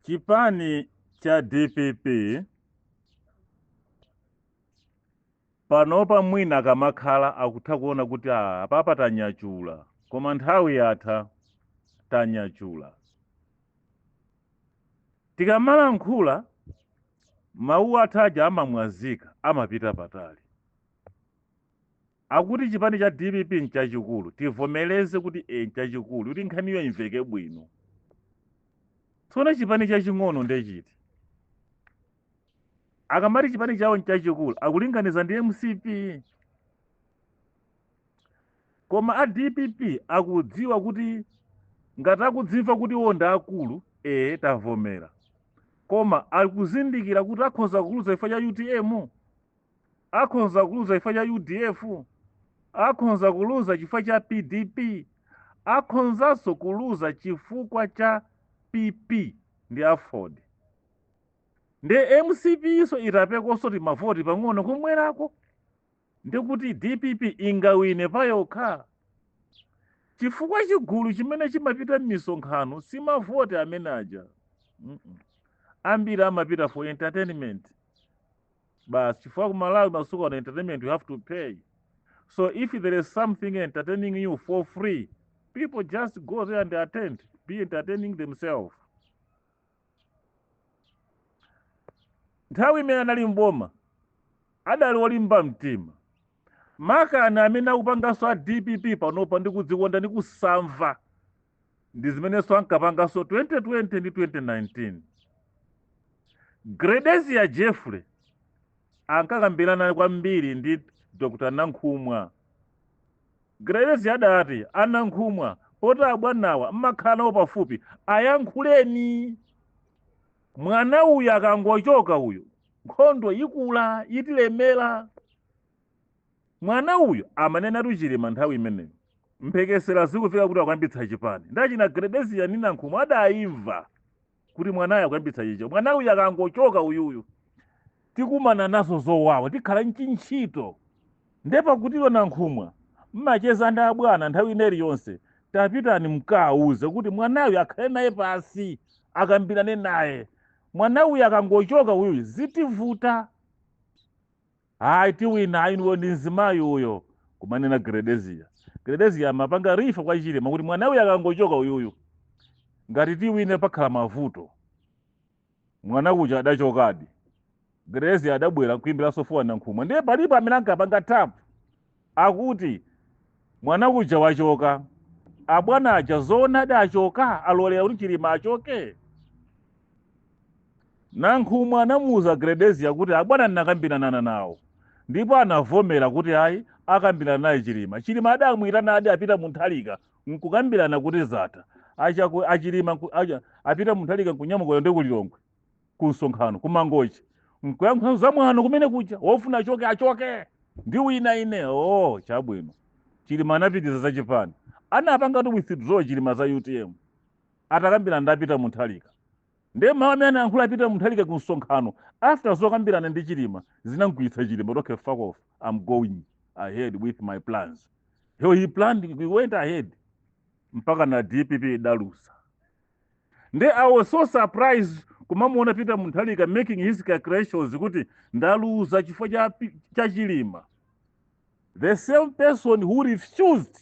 Chipani cha DPP panopa mwina akamakhala akutha kuona kuti ah, apapa tanyachula, koma nthawi yatha, tanyachula. Tikamalankhula mawu athu aja amamwazika, amapita patali. Akuti chipani cha DPP nchachikulu, tivomereze kuti e nchachikulu, kuti nkhaniyo imveke bwino. Tsono chipani chaching'ono ndechiti? Akamati chipani chawo nchachikulu akulinganiza ndi MCP, koma a DPP akudziwa kuti ngati akudzimva kuti iwo ndi akulu, ee tavomera, koma akuzindikira kuti akhoza kuluza chifukwa cha UTM, akhoza kuluza chifukwa cha UDF, akhoza kuluza chifukwa cha PDP, akhozanso kuluza chifukwa cha PP ndi AFORD. Nde MCP iso itapekonso timavoti pang'ono kumwerako, ndikuti DPP ingawine payokha, chifukwa chigulu chimene chimapita m'misonkhano si mavoti amene aja. Ambiri amapita for entertainment basi, chifukwa ku Malawi masiku ano entertainment you have to pay. So if there is something entertaining you for free, people just go there and attend, be entertaining themselves. Nthawi imene anali mboma adali olimba mtima. Makani amene akupanganso a DPP panopa ndi kudzikonda ndi kusamva ndi zimenenso ankapanganso 2020 ndi 2019. Gredezia Jeffrey ankakambirana kwambiri ndi Dr. Nankhumwa. Gredezia adati, a Nankhumwa, poti abwanawa mmakhala nawo pafupi, ayankhuleni. Mwana uyu akangochoka uyu, nkhondo ikula, itilemera. Mwana uyu amanenatu Chilima nthawi imeneyo. Mphekesera zikufika kuti akuyambitsa chipani. Ndi achina Gredezia ndi Nankhumwa adayimva kuti mwanayo akuyambitsa chicho. Mwana uyu akangochoka uyuyu, tikumana nazo zowawa, tikhala nchinchito. Nde pakutiro Nankhumwa mmacheza ndi abwana nthawi ina iliyonse, tapitani mkawuze kuti mwanayu akhale naye pasi, akambirane naye. Mwana uyu akangochoka uyuyu zitivuta. Hayi, tiwina, ayi, ndi mzimayi uyo, kumanena Gredezia. Gredezia amapanga refer kwa Chilima kuti mwana uyu akangochoka uyuyu, ngati tiwine pakhala mavuto. Mwana uja adachokadi. Gredezia adabwera kuimbiranso foni Nankhumwa, ndiye palipo amene ankapanga tap akuti mwana uja wachoka, abwana aja zoonadi achoka, alolera kuti Chilima achoke. Nankhumwa anamuuza Gredezia kuti abwana ndinakambirana nawo ndipo anavomera kuti ayi, akambirana naye Chilima. Chilima adamuyitana adi apita Munthalika nkukambirana kuti zatha. Achilima apita Munthalika nkunyamuka ndi kulilongwe ku msonkhano kumangochi nkuyankhula za mwano kumene kuja, wofuna achoke achoke, ndi wina ine. Oh, chabwino. Chilima anapitiriza za chipani, anapanga to withdraw Chilima za UTM atakambirana ndi apita Munthalika. Ndiye mawu amene anayankhula apita Munthalika ku msonkhano after zokambirana ndi Chilima zinamkwiyitsa Chilima. Okay, fuck off, I'm going ahead with my plans. So he planned, he went ahead mpaka na DPP idalusa. Nde I was so surprised kumamuona Peter Munthalika making his calculations kuti ndaluza chifukwa cha Chilima. The same person who refused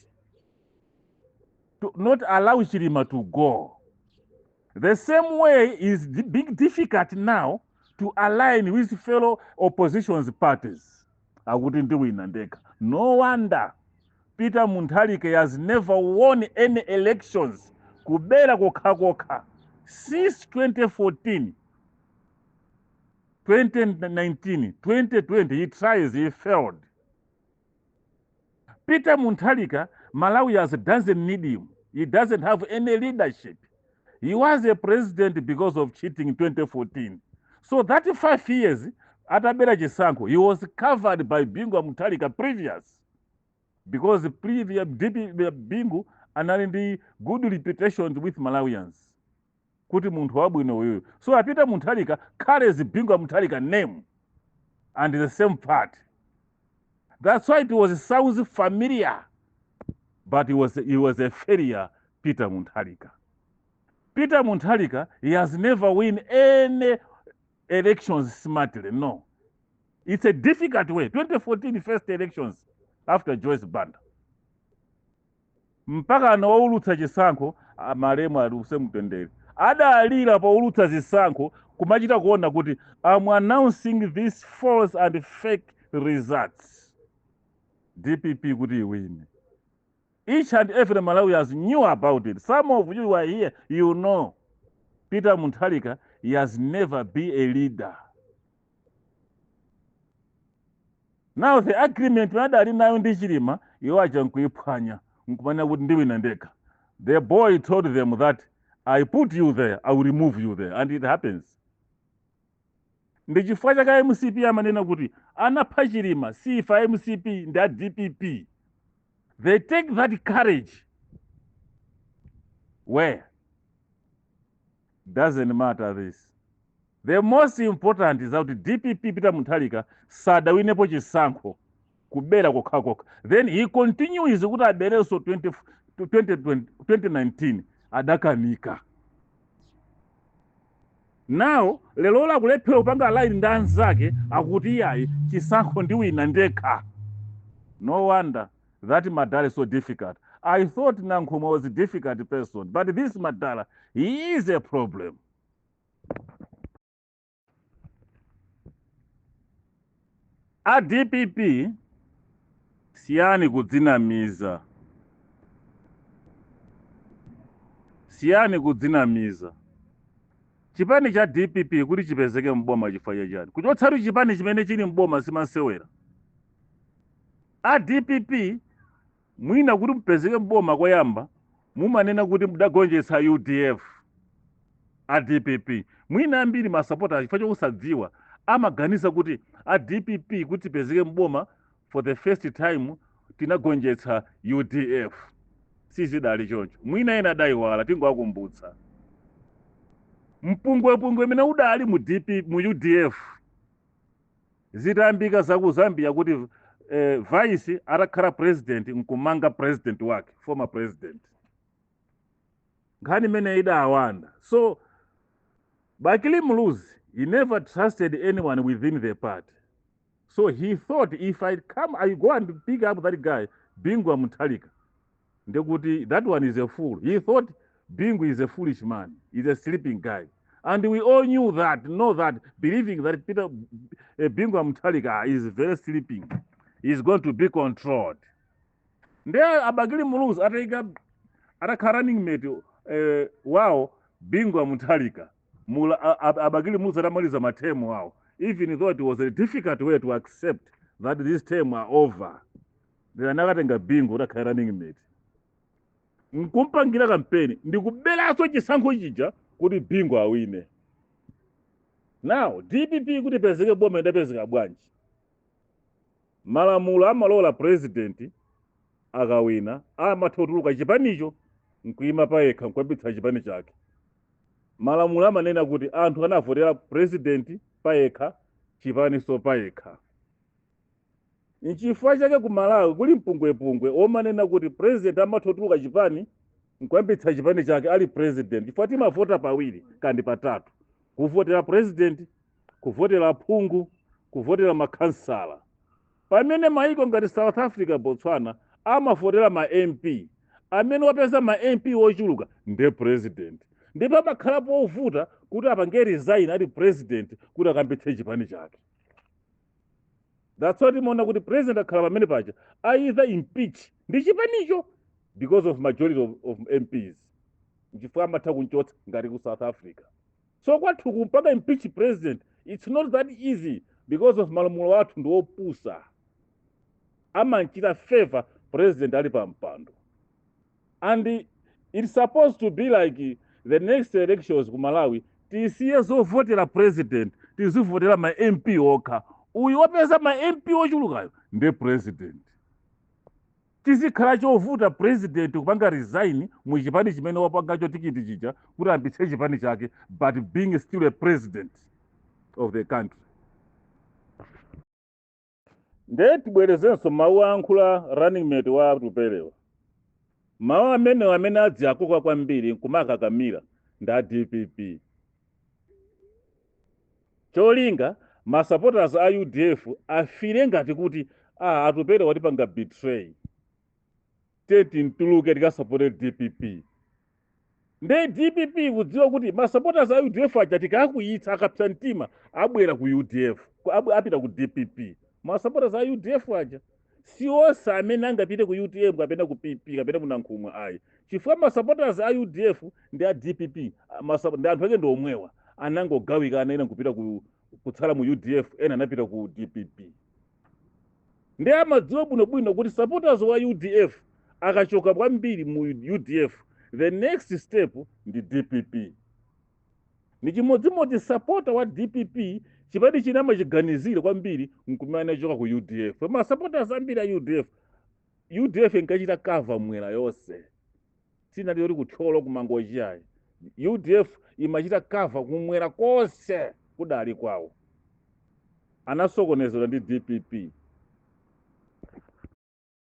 to not allow Chilima to go, the same way is big difficult now to align with fellow opposition parties. Akuti ndiwina ndekha. No wonder Peter Munthalika has never won any elections, kubera kokhakokha since 2014, 2019, 2020. He tries, he failed. Peter Munthalika, Malawi has doesn't need him. He doesn't have any leadership. He was a president because of cheating in 2014. So that 5 years atabera chisankho, he was covered by Bingu Munthalika previous, because previous DP Bingu anali ndi good reputation with Malawians kuti munthu wabwino uyuyu. So apita Munthalika carries Bingu Munthalika name and the same part. That's why it was sounds familiar, but he was a failure. Peter Munthalika. Peter Mutharika, he has never win any elections smartly. No, it's a difficult way. 2014 first elections after Joyce Banda, mpaka anawaulutsa chisankho. Malemu aluse mtendere, adalira poulutsa zisankho, kumachita kuona kuti I'm announcing this false and fake results, DPP kuti iwine. Each and every Malawians knew about it. Some of you are here, you know Peter Mutharika, he has never been a leader. Now the agreement adali nayo ndi Chilima, iwo aja nkuiphwanya, nkumanena kuti ndiwina ndekha. The boy told them that I put you there, I will remove you there, and it happens. Ndi chifukwa chake MCP amanena kuti anapha Chilima si ife MCP, ndi a DPP. They take that courage where doesn't matter. This, the most important is that DPP, Peter Mutharika sadawinepo chisankho, kubera kokhakokha. Then he continues kuti aberenso 20, 20, 2019 adakanika. Now lero lakulephera kupanga line ndi anzake, akuti iyayi, chisankho ndiwina ndekha. No wonder that madala is so difficult. I thought Nankhumwa was a difficult person, but this madala, he is a problem. A DPP, siyani kudzinamiza, siyani kudzinamiza. Chipani cha DPP kuti chipezeke mboma chifukwa chachani? Kuchotsatu chipani chimene chili mboma simasewera. A DPP, mwina kuti mupezeke mboma koyamba mumanena kuti mudagonjetsa UDF. A DPP, mwina ambiri masapota, chifukwa chokusadziwa, amaganiza kuti a DPP kuti tipezeke mboma for the first time tinagonjetsa UDF. Sizidali choncho. Mwina ena adayiwala, tingowakumbutsa mpungwepungwe imene udali mu DP, mu UDF, zitambika za ku Zambia, kuti vice atakhala president nkumanga president wake, former president. Nkhani imene idawanda. So Bakili Muluzi, he never trusted anyone within the party. So he thought, if I come, I go and pick up that guy Bingu Mutharika, ndekuti that one is a fool. He thought Bingu is a foolish man, is a sleeping guy, and we all knew that, know that, believing that Peter Bingu Mutharika is very sleeping, is going to be controlled. Ndiye Abakili Muluzi atayika, atakhala running mate wawo Bingu Mutharika, Abakili Muluzi atamaliza ma term awo, even though it was a difficult way to accept that this term are over, then anakatenga Bingu kuti akhale running mate, nkumpangira kampeni ndikuberanso chisankho chija kuti Bingu awine. Now DPP kuti ipezeke boma idapezeka bwanji? Malamulo amalola president akawina amatha kutuluka chipanicho nkuyima payekha nkuyambitsa chipani chake. Malamulo amanena kuti anthu anavotera president payekha, chipaniso payekha. Nchifukwa chake ku Malawi kuli mpungwepungwe omanena kuti president amatha kutuluka chipani nkuyambitsa chipani chake ali president, chifukwa timavota pawiri kandi patatu: kuvotera president, kuvotera phungu, kuvotera makhansala. Pamene maiko ngati South Africa, Botswana amavotera ma MP, amene wapeza ma MP ochuluka ndiye president, ndipo amakhala povuta kuti apange resign ali president kuti akambitse chipani chake. That's why timaona kuti president akhala pamene paja either impeach ndi chipanicho because of majority of MPs, nchifukwa amatha kunchotsa ngati ku South Africa. So kwathu kumpaka impeach president, it's not that easy because of malamulo athu ndi opusa, amanchita favor president ali pa mpando. And it's supposed to be like the next elections ku Malawi tisiye zovotera president, tizivotera ma MP okha. Uyu wapeza ma MP ochulukayo ndi president. Tizikhala chovuta president kupanga resign mu chipani chimene wapangacho tikiti chija kuti ambitse chipani chake, but being still a president of the country. Nde tibwerezenso mawu ayankhula running mate wa Atupelewa, mawu amenewo amene adziakoka kwambiri nkumakakamira. Ndi a DPP. Cholinga ma supporters a UDF afire ngati kuti, ah, Atupele watipanga betray, tiyeni tituluke tikasapote DPP. Nde DPP kudziwa kuti ma supporters a UDF aja tikakwiyitsa, akapsa mtima, abwera ku UDF, apita ku DPP. Ma supporters a UDF aja si onse amene angapite ku UTM kapena ku PP kapena ku Nankhumwa, ayi, chifukwa ma supporters a UDF ndi a DPP ndi anthu ake ndi omwewa, anangogawikana, ena nkupita ku kutsala mu UDF, ena anapita ku DPP. Ndi amadziwa bwinobwino kuti supporters wa UDF akachoka kwambiri mu UDF, the next step ndi DPP. Ni chimodzimodzi supporter wa DPP, chipani china amachiganizira kwambiri nkumene achoka ku UDF. Ma supporters ambiri a UDF, UDF inkachita cover Mwera yonse, sinali yoti kuThyolo, kuMangochi ayi. UDF imachita cover kumwera konse kudali kwawo, anasokonezedwa ndi DPP.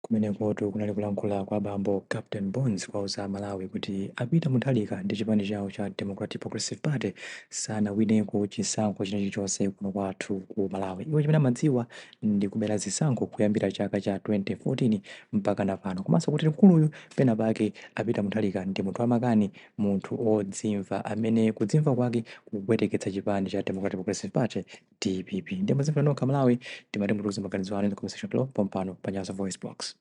Kumenekotu kunali kulankhula kwa bambo Captain Bones kuwauza Malawi kuti a Peter Mutharika ndi chipani chawo cha Democratic Progressive Party sanawineko chisankho china chilichonse kuno kwathu ku Malawi. Iwo chimene amadziwa ndi kubera zisankho kuyambira chaka cha 2014 mpaka na pano, komanso kuti mkuluyu pena pake a Peter Mutharika ndi munthu wamakani, munthu odzimva amene kudzimva kwake kukupweteketsa chipani cha Democratic Progressive Party, DPP. Ndi muzimva nokha Malawi. Timati mutiuze maganizo anu in the comment section below pompano pa Nyasa Voice Box.